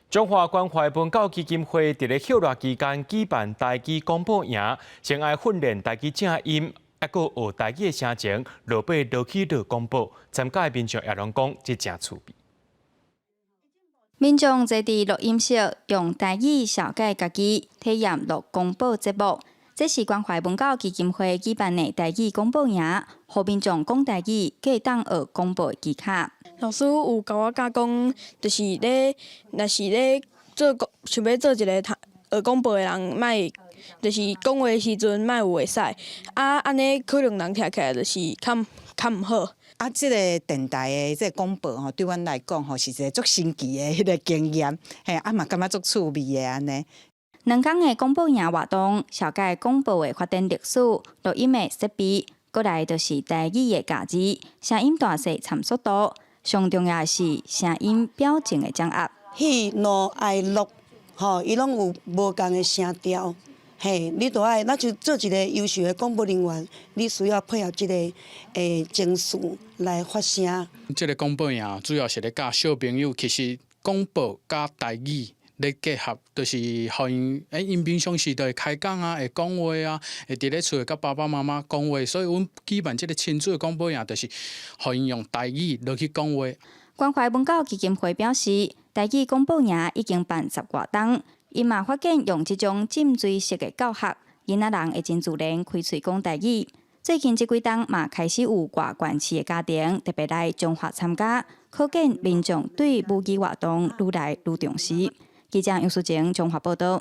中華關懷文教基金會佇咧歇熱期間舉辦台語廣播營，先愛訓練台語正音，猶閣學台語的聲情，落尾落去錄廣播。參加的民眾也攏講，這誠趣味。民眾坐佇錄音室，用台語紹介家己，體驗錄廣播節目。這是關懷文教基金會舉辦的台語廣播營，予民眾講台語，會當學廣播的技巧。老師有共我教講，就是咧，若是咧做想欲做一个學廣播的人，莫就是講話時陣莫有會使，啊，按呢可能人聽起來就是較較毋好。啊，這个電台的這个廣播吼，對阮來講吼是一个足新奇的彼个經驗，嘿，啊嘛感覺足趣味的按呢。 2工的廣播營活動，紹介廣播的發展歷史、錄音的設備，過來就是台語的咬字、聲音大細參速度，上重要的是聲音表情的掌握。喜怒哀樂，吼，伊攏有無仝的聲調，嘿，你都愛，咱就做一个優秀的廣播人員，你需要配合這个情緒來發聲。這个廣播營主要是咧教小朋友，其實廣播佮台語咧結合，就是予𪜶𪜶平常時就會開講啊，會講話啊，會佇咧厝會佮爸爸媽媽講話，所以阮舉辦這个親子的廣播營，就是予𪜶用台語落去講話。關懷文教基金會表示，台語廣播營已經辦十外冬，𪜶嘛發現用這種浸水式的教學，囡仔人會真自然開喙講台語。最近這幾冬嘛開始有外縣市的家庭特別來彰化參加，可見民眾對母語活動愈來愈重視。記者楊淑靜彰化報導。